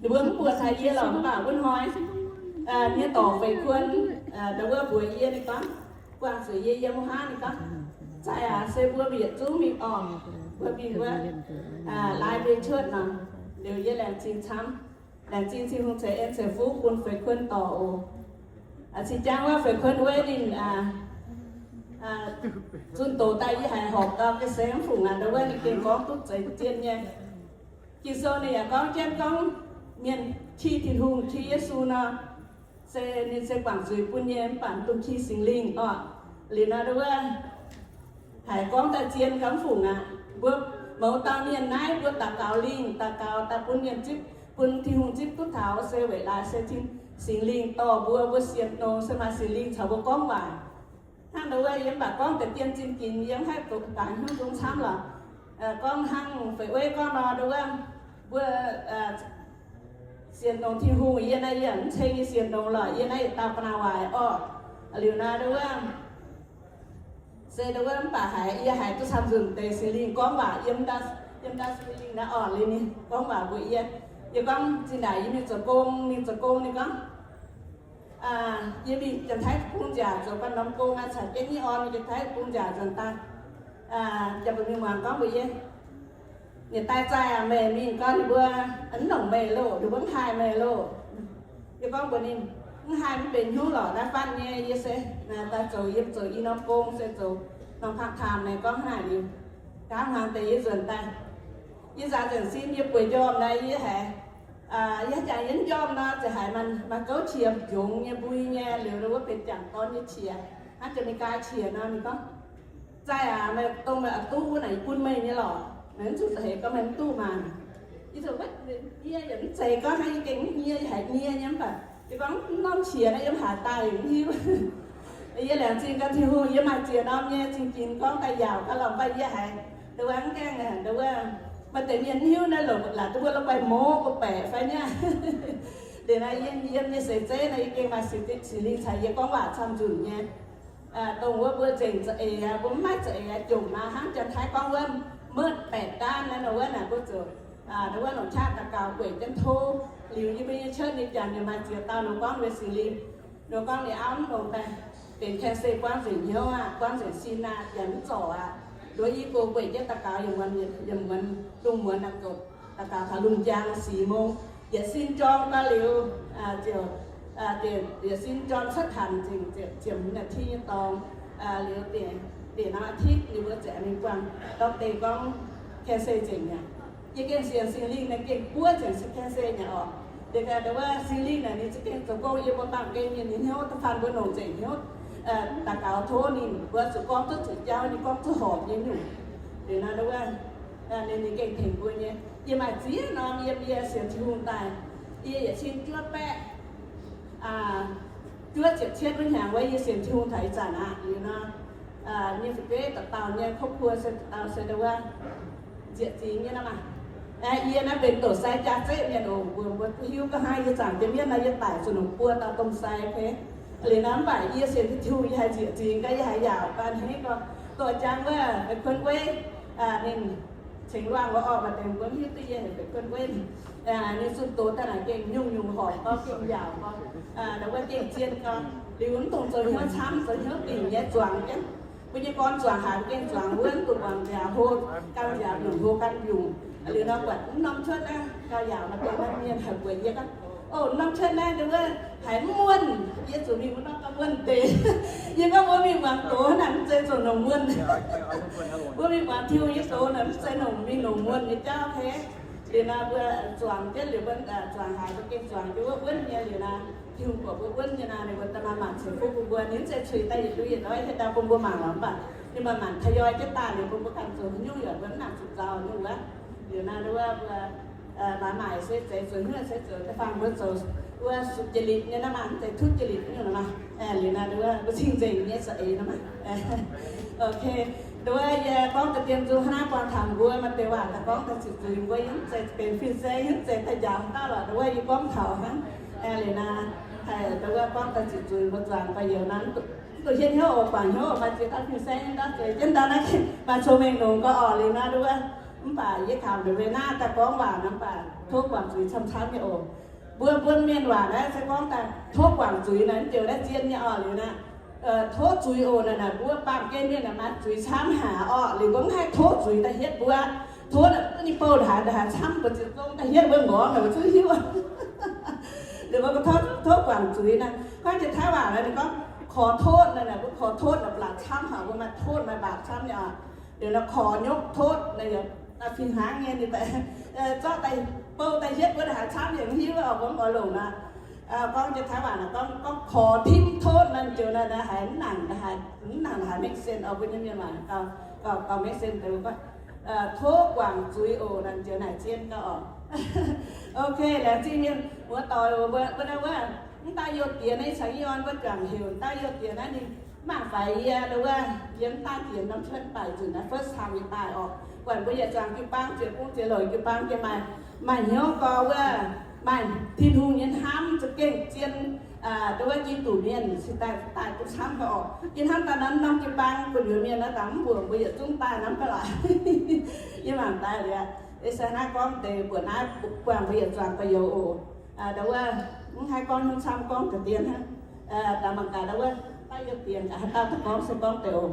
Ninh mbuo mv mbuox taux yie lorqc, mv baac wuov hnoi nyei dorc Feix Kuon, ndau wuov mbuox yie, ninh gorngv, guangc zuqc yie yiem wuov hnangv, ninh gorngv, zaih aac, se mbuo mbuo yietc zungv mingh orqc, mbuo mingh wuov, laaix mbuo cuotv nor. Liuz yie laengz zingh camv, laengz zingh Tin-Hungh ceix en ceix fuqv bun Feix Kuon dorc oc. Cing jang wuov Feix Kuon wuov ninh zunh doz daaih yie haiz horpc gau ga'seix mv fungc aqv, ndau wuov ninh gengh gorngv duqv zeiz zien nyei. Ging-Sou ninh yaac gorngv jienv gorngv mienh ki Tin-Hungh, ki Yesu nor, se ninh se guangc zuiz bun nyei, mv baac mv dungx ki Singx Lingh orqc. Liuz nor ndau wuov haiz gorngv daaih zien gau mv fungc aqv. Mbuo mouz dauh mienh naaiv mbuo daux gaux lingh, daux gaux daaih bun mienh zipv, bun Tin-Hungh zipv duqv taux se weic laaix se Tin, Singx Lingh dorh mbuo, mbuo sienx nongx se maaih Singx Lingh caux mbuo gorngv waac. Hnangv ndau wuov yie mv baac gorngv deix dien zinh ginx, yie mv haih doqc dangx hnyouv nzung camv lorqc. Gorngv hnangv Feix Uei gorngv nor, ndau wuov mbuo sienx nongx Tin-Hungh, yie naaiv yie mv ceng nyei sienx nongx lorqc, yie naaiv yietc dauh ga'naaiv waaic orqc. Liuz naaiv ndau wuov se ndau wuov mv baac haiz yie haiz duqv camv nzunc deix Singx Lingh gorngv waac yiem, yiem ndau Singx Lingh naaiv orqc, liuz ninh gorngv waac mbuox yie. Yie gorngv zinh ndaangc yie mingh zoux gong, mingh zoux gong, ninh gorngv, yie mingh Janx-Taiv bung nziaauc zoux ganh norm gong aqv, caux jienv nyei orn mingh Janx-Taiv bung nziaauc nzuonx daaih, jiex mbuo mingh muangx gorngv mbuox yie, yietc daaih zaih aac, meih mingh gau, ninh mbuo mv longc meih loh, ninh mbuo mv haih meih loh. Yie gorngv mbuox ninh, mv haih mv benx hnyouv lorqc, naaiv fatv nyei, yie se daaih zoux, yie zoux i norm gong se zoux norm part-time naaiv, gorngv hnangv naaic liuz, nqa'haav hmuangx deix yie nzuonx daaih, yie nzaaux nzengc sin, yie bueix njormh naaiv, yie haiz, yie jangx yie njormh nor, ziouc haiz maaih gouv qiex njongx nyei mbui nyei, liuz wuov benx jangc dorn nyei qiex, hnangv Janx-Meigaa qiex nor. Ninh gorngv, zaih aac, meih dongh meih oix duqv wuov naaic, yie bun meih nyei lorqc. Meih mv zuqc za'eix gorngv meih mv duqv maah. Yie zuqc, yie yaac mv zeiz gorngv hnangv yie gengh mv nyie, yie haiz nyie nyei mv baac yie gorngv norm qiex naaiv yiem haaix daaih mv hiuv. Yie laengz zingh gaax Tin-Hungh, yie maaih ziex norm nyei zingh ginx gorngv daaih yaauc gaax lorqc, mv baac yie haiz ndau wuov mv gaengh, ndau wuov maaih deix mienh mv hiuv naaiv longc laaix duqv wuov la'guaih moz gu'baeqc fai niaa. Liuz naaiv yiem yie seix zeiv naaiv yie gengh maaih Singx Lingh caux yie gorngv waac camv nzunc nyei. Dongh wuov mbuo nzengc za'eix aqv, mbuo mv maaih za'eix aqv, jomc maah, hnangv Janx-Taiv gorngv wuov หมดแปดด้าน naaiv nor wuov naaic mbuo ziouc ndau wuov longc qaqv daux gaux gueic jienv tov. Liuz yie mbuo nyei church nyei janx yaac maaih ziex dauh nor gorngv weic Singx Lingh, nor gorngv ninh auv mv longx daaih, benx cancer buangv nzengc hnyouv aqv, buangv nzengc sin aqv, yaac mv zorc aqv. Nduov i gox gueic jienv daux gaux, yiem muonz, yiem muonz, lungh muonz aqv, goux daux gaux taux lungh njang sic mong, yietc sin jorm gau liuz, ziouc, yietc sin jorm cuotv hanc zingc ziepc, ziepc hmz อาทิตย์ nyei dorngx. Liuz deix, deix norm อาทิตย์ ninh mbuo ziouc mingh buangh ด็อกเตอร์ gorngv cancer nzengc mi'aqv. Yie gengh sienx Singx Lingh naaiv gengh buov nzengc cancer mi'aqv orqc. Liuz gaax ndau wuov Singx Lingh naaic ninh za'gengh zoux gong yiem mbuo baamh gen nyei, ninh hnyouv da'faanh mbuo longc nzengc hnyouv daux gaux tov ninh, mbuo zuqc gorngv duqv zuqc jauv, ninh gorngv duqv horpc nyei nyungc. Liuz nor ndau wuov ninh, ninh gengh tengx mbuo nyei. Yie maaih ziex norm yiem yie sienx Tin-Hungh daaih, yie yietc cin juov baeqv juov ziepc cietv wuov hnyangx wuov yie sienx Tin-Hungh taux ih zanc aqv. Liuz nor, nyei fu'jueiv dauh dauh nyei ครอบครัว se dauh dauh se ndau wuov nzieqc zingx nyei nor maah. Yie naaiv benx doqc sai jaa zeqv mienh oc. Mbuo, mbuo hiuv ga'hnaaiv yie zaangc jiex mienv nor yie daic zuqc nongc buo dauh domh sai, ok. Liuz nor mv baac yie sienx Tin-Hungh yie haiz nzieqc zingx gaax, yie haiz yaauc gaax hnangv gorngv dorh jangv wuov Feix Kuon Weiv, ninh cengx luangh wuov orqc, maaih deix mbuo mv hiuv duqv yie heuc Feix Kuon Weiv. Ninh zunh doz daaih naaic gengh nyungc-nyungc horpc gorx, gengh yaauc gorx, ndau wuov gengh zien gorx. Liuz mv dungx zoux hnyouv camv, zoux hnyouv dingc nyei zuangx jienv. Mbuo nyei gorn zuangx haaix mbuo gengh zuangx wuov, mv dungx muangx nziaaux hlo, gan nziaaux mbiungc hlo gan mbiungc. Liuz nor buatc mv norm cuotv naaiv gauh yaauc, maaih deix mienh haiz buatc yie gorngv, o, norm cuotv naaiv ndau wuov haiz mv muonh, yie zuqc mingh wuov norm gauh muonh deix. Yie gorngv mbuo mingh muangx doz naaic mv zeiz zoux nongc muonh. Mbuo mingh muangx Tin-Hungh nyei doz naaic mv zeiz nongc, mingh nongc muonh nyei jauv, ok. Liuz nor mbuo zuangx jienv liuz, mbuo zuangx haaix mbuo gengh zuangx jienv wuov wuonv nyei. Liuz nor Tin-Hungh buatc mbuo wuonv nyei nor, ninh mbuo daaih maaih maanc ceix fuqv bun mbuo. Ninh mv zeiz cuix daaih yietc lui yietc ndoi hietv daaih bun mbuo mangc lorqc, mv baac ninh maaih maanc ทยอย jienv daaih liuz bun mbuo ganh zoux haaix nyungc yaac mbuo mv nangc zuqc zaux nyungc wuov. Liuz nor wuov mbuo maaih maaic se zeiz zoux hnyouv se zoux da'faanh mbuo zoux wuov สุจริต nyei nor maah, mv zeiz ทุจริต nyungc nor maah. Liuz nor wuov mbuo cing-nzengc nyei za'eix nor maah. Ok, ndau wuov yie gorngv deix dien nzung hnangv naaiv buangh taux mbuo maaih deix waac daaih gorngv daaih ziqc zuiz mbuo yie mv zeiz benx fin-saeng, yie mv zeiz daaih njaaux dauh lorqc. Ndau wuov yie gorngv taux hnangv. Liuz nor, haiz ndau wuov gorngv daaih ziqc zuiz mbuo zuangx baac youz nor, mv duqv hietv hnyouv oc, guangc hnyouv oc, maaih ziex dauh fin-saeng nyei ndau zueiz jienv ndau naaiv, maaih cong-mengh longx gorx orqc. Liuz nor ndau wuov Mv baac yie kaux mbuo naaiv daaih gorngv waac nor, mv baac tov guangc zuiz camv-camv nyei oc. Mbuo, mbuo mienh waac naaiv se gorngv daaih tov guangc zuiz naaiv, mv baac naaiv zien nyei orqc liuz naaiv. Tov zuiz oc naaic, naaic mbuo baamh gen mienh naaic maaih zuiz camv haic orqc liuz mbuo mv haih tov zuiz daaih hietv mbuo. Tov naaic ninh bouh haaix, haaix camv mbuo ziouc zong daaih hietv mbuo ngorc naaic mbuo zuqc hiuv. Liuz mbuo tov guangc zuiz naaic, gorngv jiex Taiv waac naaic ninh gorngv ขอโทษ naaic, naaic mbuo ขอโทษ naaic mv baac camv haic, mbuo maaih โทษ maaih บาป camv nyei orqc. Liuz naaiv ขอโทษ naaic yaac daaih fih hnangv nyei, ninh zorqv daaih bouh daaih hietv mbuo haaix camv yaac mv hiuv orqc, mbuo mv oix longc naaic. Gorngv jiex Taiv waac naaic gorngv, gorngv ขอโทษ naaic ziouc naaic haiz mv nangc, mv nangc haiz make sense orqc, mbuo nyei mienh waac gauh make sense. Tov guangc zuiz oc naaic ziouc naaic zien gauh orqc. Ok, laengz zingh mienh muoz-doic, mbuo naaiv wuov mv daaih youh diex naaiv, ih zanc yie orn mbuo juangc heuc mv daaih youh diex naaiv, ninh mv mangc faix yie, wuov yie mv daaih diex norm cuotv baaic nzunc naaiv first time yie daaih orqc. Buatc mbuo yietc zuangx jiu-baang, ziex bung ziex louc jiu-baang jiex maaih, maaih hnyouv gorx wuov, maaih Tin-Hungh nyei hnamv za'gengh zien. Wuov Giduc mienh cingx daaih, daaih duqv camv gauh orqc. Yie hnamv daaih naaiv norm jiu-baang gu'nyuoz mienh naaiv daaih mv mbuoqc mbuo yietc zungv daaih hnamv gauh laaix. Yie mangc daaih liuz, ih zanc naaiv gorngv deix mbuoqc naaiv buangh mbuo yietc zuangx gauh youz oc. Wuov, mv haih gorngv haaix nyungc camv, gorngv ga'ndiev hnangv. Daaih mangc gaax wuov, daaih youh diex gaax haaix dauh daaih gorngv se gorngv deix oc.